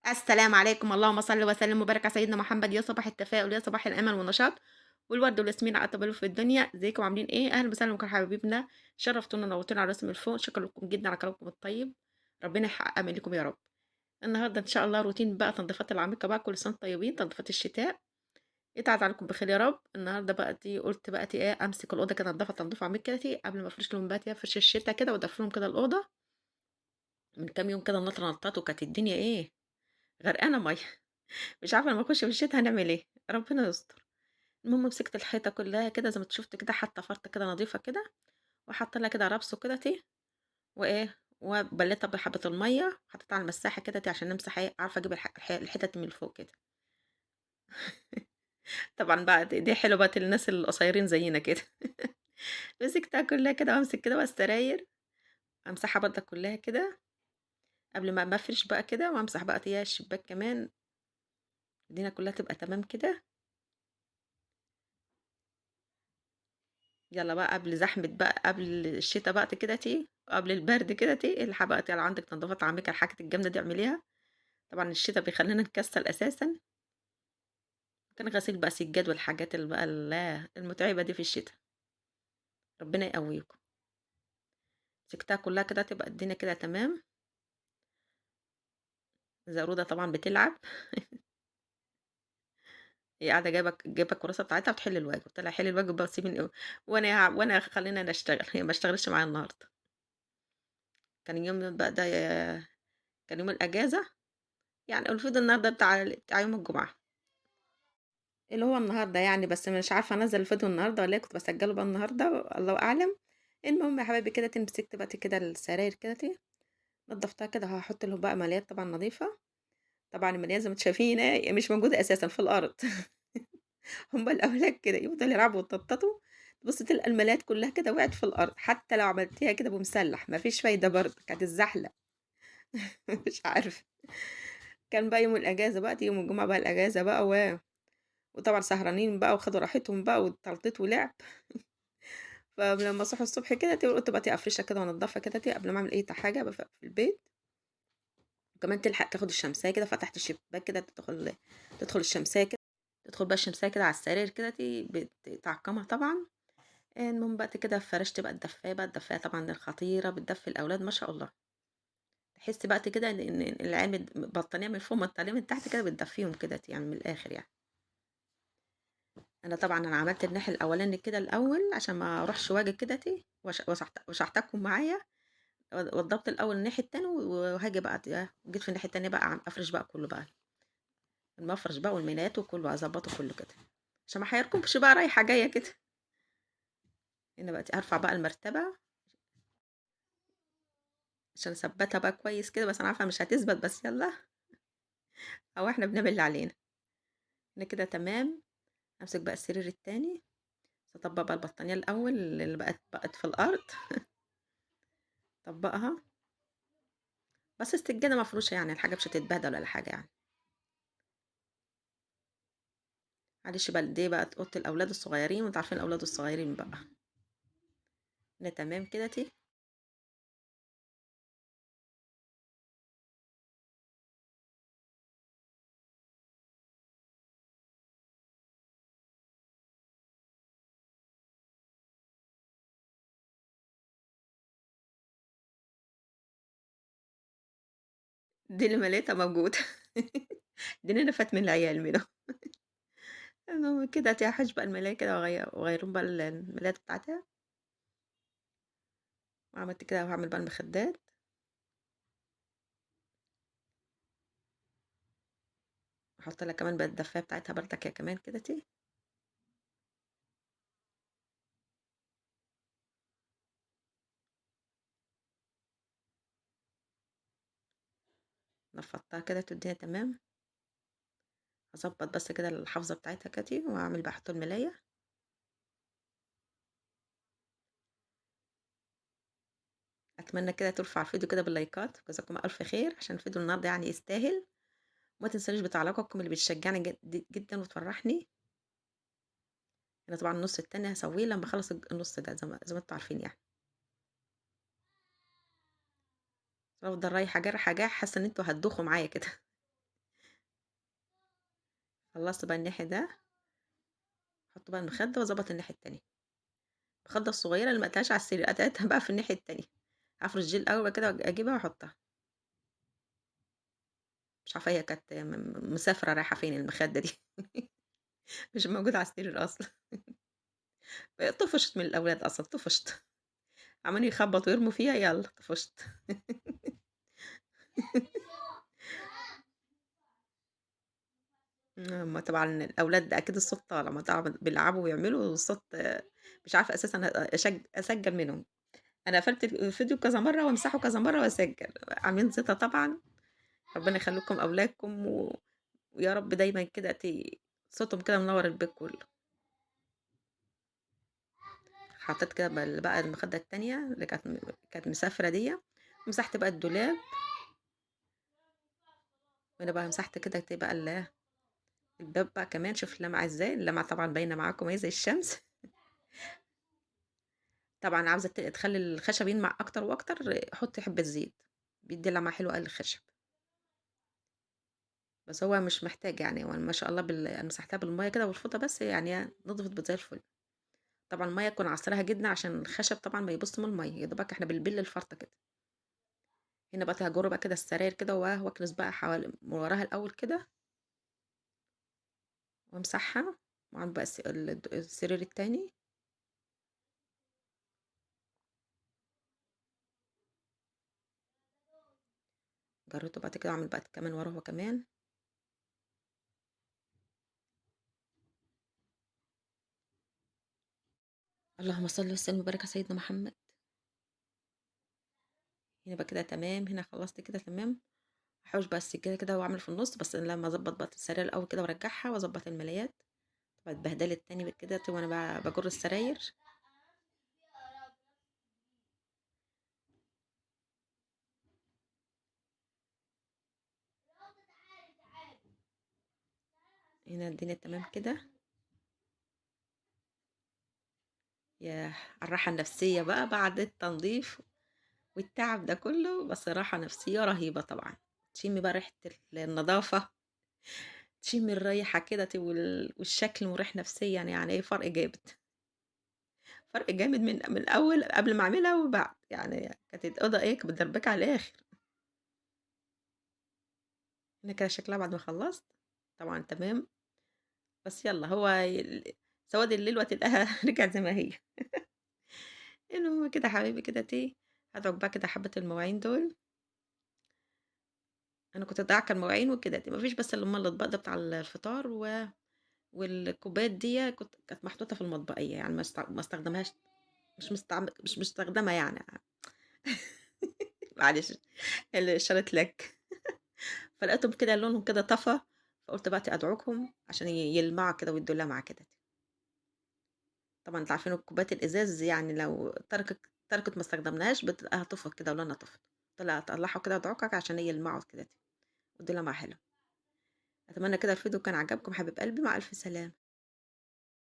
السلام عليكم، اللهم صل وسلم وبارك على سيدنا محمد. يا صباح التفاؤل، يا صباح الأمل والنشاط والورد والياسمين على أطيب في الدنيا. ازيكم عاملين ايه؟ اهلا وسهلا بكم حبايبنا، شرفتونا ونورتونا على راسي من فوق. شكرا لكم جدا على كلامكم الطيب، ربنا يحقق امالكم يا رب. النهارده ان شاء الله روتين بقى تنظيفات العميقة بقى، كل سنة طيبين، تنظيفات الشتاء يتعاد عليكم بخير يا رب. النهارده بقى دي قلت بقى دي ايه، امسك الاوضة كده انضفها تنظيف عميق كده دي قبل ما افرش لهم بقى افرش الشتا كده وادفيهم كده الاوضة. من كام يوم كده النطره نطت وكانت الدنيا ايه، غرقانة مية. مش عارفه لما اخش في الشتا هنعمل ايه، ربنا يستر. المهم مسكت الحيطة كلها كده زي ما انت شفت كده، حاطه فرطه كده نظيفة كده، وحاطه لها كده رابسه كده تي وايه، وبليتها بحبه المية، حطيتها على المساحة كده تي عشان نمسح ايه، عارفه اجيب الحتت من فوق كده. طبعا بقى دي حلوة بقى للناس القصيرين زينا كده. مسكتها كلها كده وامسك كده بقى السراير امسحها برضه كلها كده قبل ما افرش بقى كده، وامسح بقى تي الشباك كمان، الدنيا كلها تبقى تمام كده. يلا بقى قبل زحمة بقى، قبل الشتا بقى كده تي، قبل البرد كده تي، الحق بقى تي عندك تنظيفات عميقة، الحاجات الجامدة دي اعمليها. طبعا الشتا بيخلينا نكسل اساسا. كان غسيل بقى سجاد والحاجات اللي بقى المتعبة دي في الشتا، ربنا يقويكم. مسكتها كلها كده تبقى الدنيا كده تمام. زارودة طبعا بتلعب، هي قاعدة جايبه الكراسة بتاعتها وتحل الواجب. قلت لها حلي الواجب بقى وسيبيني، وانا خلينا نشتغل. هي ما اشتغلتش معايا النهارده، كان يوم بقى ده، كان يوم الاجازة يعني، المفروض النهارده بتاع يوم الجمعة اللي هو النهارده يعني، بس مش عارفه انزل الفيديو النهارده ولا كنت بسجله بقى النهارده، الله اعلم. المهم يا حبايبي كده مسكت بقى كده السراير كده نضفتها كده، هحط لهم بقى ملايات طبعا نظيفة. طبعا الملايات زي ما انتم شايفين مش موجودة اساسا في الارض. هم الاولاد كده يفضلوا يلعبوا ويتنططوا، تبص تلقى الملايات كلها كده وقعت في الارض، حتى لو عملتيها كده بمسلح مفيش فايده برضه، كانت الزحله. مش عارفه. كان بقى يوم الاجازة بقى، يوم الجمعة بقى الاجازة بقى وطبعا سهرانين بقى وخدوا راحتهم بقى وتلطيط ولعب. فلما صحوا الصبح كده قلت بقى افرشها كده وانضفها كده قبل ما اعمل اي حاجة بقى في البيت. وكمان تلحق تاخد الشمسية كده، فتحت الشباك كده تدخل الشمسية كده، تدخل بقى الشمسية كده على السرير كده بتعقمها طبعا. المهم بقى كده فرشت بقى الدفايه بقى، الدفايه طبعا الخطيرة بتدفي الاولاد ما شاء الله. تحس بقى كده ان العيال بطانيه من فوق بطانيه من تحت كده بتدفيهم كده يعني من الاخر يعني. انا طبعا عملت الناحية الاولاني كده الاول عشان ما اروحش واجي كده تي وشحتكم معايا، وضبط الاول الناحية التاني، وهاجي بقى جيت في الناحية التانية بقى افرش بقى كله بقى المفرش بقى والمينات وكله اظبطه كله كده عشان ما حيركمش بقى رايحة جاية كده. هنا بقى هرفع بقى المرتبة عشان اثبتها بقى كويس كده، بس انا عارفه مش هتثبت، بس يلا او احنا بنعمل اللي علينا. هنا كده تمام. امسك بقى السرير التاني، اطبق بقى البطانيه الاول اللي بقت في الارض. طبقها بس السجادة مفروشه يعني، الحاجة مش هتتبهدل ولا حاجة يعني. معلش بقى دي بقى اوضة الاولاد الصغيرين، وانتوا عارفين الاولاد الصغيرين بقى. هنا تمام كده تي. دي اللي مليتها موجودة. دي اللي نفت من العيال منه. المهم كده هحوش بقى الملاية كده وأغيرهم بقى الملايات بتاعتها. وعملت كده وهعمل بقى المخدات. احط لها كمان بقى الدفايه بتاعتها بردك يا كمان كده تي. نفضتها كده تديها تمام. اظبط بس كده الحافظة بتاعتها كده، واعمل بقى احط الملايه. اتمنى كده ترفع الفيديو كده باللايكات، جزاكم الف خير عشان الفيديو النهارده يعني يستاهل. وما تنسونيش بتعليقاتكم اللي بتشجعني جدا وتفرحني. انا طبعا النص التاني هسويه لما اخلص النص ده زي ما انتوا عارفين يعني. افضل رايحة جاية رايحة جاية، حاسه ان انتوا هتدوخوا معايا كده. خلّصت بقى الناحية ده، أحط بقى المخدة وأضبّط الناحية التانية. المخدة الصغيرة اللي ما لقيتهاش على السرير، لقيتها بقى في الناحية التانية. هافرش دي الأول وبعد كده أجيبها وأحطها. مش عارفة هي كانت مسافرة رايحة فين المخدة دي، مش موجودة على السرير أصلًا. طفشت من الأولاد أصلًا، طفشت. عمّالين يخبطوا ويرموا فيها، يالّا طفشت. هم طبعًا الأولاد أكيد الصوت طالع، ما طبعًا بيلعبوا ويعملوا والصوت مش عارفة أساسًا أسجّل منهم. أنا قفلت الفيديو كذا مرّة وأمسحه كذا مرّة وأسجّل، عاملين زيطة طبعًا. ربنا يخلي لكم أولادكم ويا رب دايمًا كده صوتهم كده منوّر البيت كله. حطيت كده بقى المخدة التانية اللي كانت مسافرة ديّة، ومسحت بقى الدولاب. وأنا بقى مسحت كده بقى الباب بقى كمان، شوف اللمعة إزاي، اللمعة طبعًا باينة معاكم أهي زي الشمس. طبعًا عاوزة تخلي الخشب يلمع أكتر وأكتر، حطي حبة زيت، بيدي لمعة حلوة أوي للخشب. بس هو مش محتاج يعني، هو ما شاء الله أنا مسحتها بالمية كده والفوطة بس، يعني نضفت زي الفل. طبعًا المية تكون عصراها جدًا عشان الخشب طبعًا ما يبص من المية، يا دوبك إحنا بنبل الفرطة كده. هنا بقى هاجر بقى كده السراير كده واكنس بقى حوالي من وراها الأول كده وامسحها، وأعمل بقى السرير التاني. جريته بعد كده، أعمل بقى كمان وراه كمان. اللهم صل وسلم وبارك على سيدنا محمد. هنا بقى كده تمام، هنا خلصت كده تمام. هحوش بقى السجادة كده واعمل في النص، بس لما اظبط بقى السراير الاول كده وارجعها واظبط الملايات. طبعا اتبهدلت تاني كده وانا بجر السراير. هنا الدنيا تمام كده. يا الراحة النفسية بقى بعد التنظيف والتعب ده كله، بس راحة نفسية رهيبة طبعا. تشمي بقى ريحة النظافة، تشمي الريحة كده والشكل مريح نفسيا، يعني ايه فرق جامد، فرق جامد من الأول قبل ما أعملها وبعد، يعني كانت الأوضة ايه متدربكة على الآخر. هنا كده شكلها بعد ما خلصت طبعا تمام. بس يلا هو سواد الليل وتلقاها رجعت زي ما هي. المهم كده حبايبي كده تي هدعك بقى كده حبة المواعين دول. أنا كنت داعكة المواعين وكده، ما فيش بس اللي هم الأطباق ده بتاع الفطار والكوبايات دي كانت محطوطة في المطبقية، يعني ما استخدمهاش، مش مستخدمة يعني. معلش اللي شرت لك. فلقيتهم كده لونهم كده طفى، فقلت بقى أدعوكم عشان يلمعوا كده ويدوا لمعة كده. طبعا انتوا عارفين الكوبايات الإزاز يعني لو تركت ما استخدمناهاش بتبقى طفت كده ولونها طفت. طلع اطلعها كده ادعوكك عشان يلمعوا كده ويدوا لمعة حلوة. أتمنى كده الفيديو كان عجبكم حبيب قلبي، مع ألف سلامة.